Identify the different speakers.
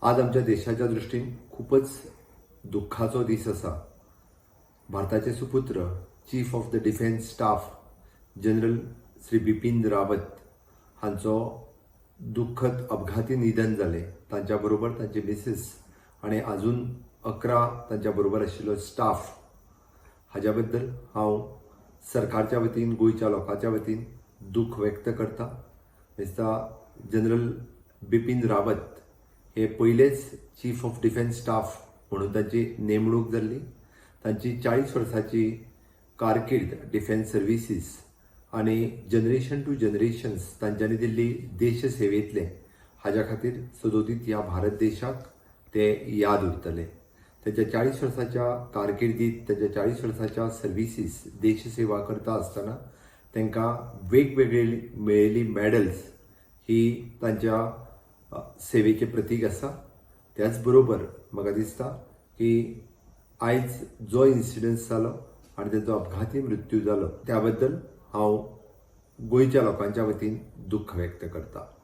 Speaker 1: आज आमच्या देशाच्या दृश्टीन खूपच दुख्खाचो दीस आसा. भारताचे सुपुत्र, Chief of the Defence Staff General Shri Bipin Rawat हांचो दुख्खद अपघाती निधन जालें. तांच्या बरोबर तांची मिसीस आनी अजून 11 तांच्या बरोबर आशिल्लो स्टाफ. हाज्या बद्दल हांव सरकारच्या वतीन, गोंयच्या लोकांच्या वतीन दूख व्यक्त करता. दिसता जनरल बिपीन रावत हे पयलेच चीफ ऑफ डिफेन्स स्टाफ म्हणून तांची नेमणूक जाल्ली. तांची 40 वर्सांची कारकीर्द डिफेन्स सर्विसीस आनी जनरेशन टू जनरेशन्स तांच्यांनी दिल्ली देश सेवेंतलें, हाज्या खातीर सदोदीत ह्या भारत देशाक ते याद उरतले. तांच्या 40 वर्साच्या कारकिर्दीत, तांच्या 40 वर्साच्या सर्विसीस, देशसेवा करता आसतना तांकां वेगवेगळी मेळिल्ली मॅडल्स ही तांच्या सेवेचें प्रतीक आसा. त्याच बरोबर म्हाका दिसता की आयज जो इन्सिडन्स जालो आनी तांचो अपघाती मृत्यू जालो, त्या बद्दल हांव गोंयच्या लोकांच्या वतीन दुख्ख व्यक्त करता.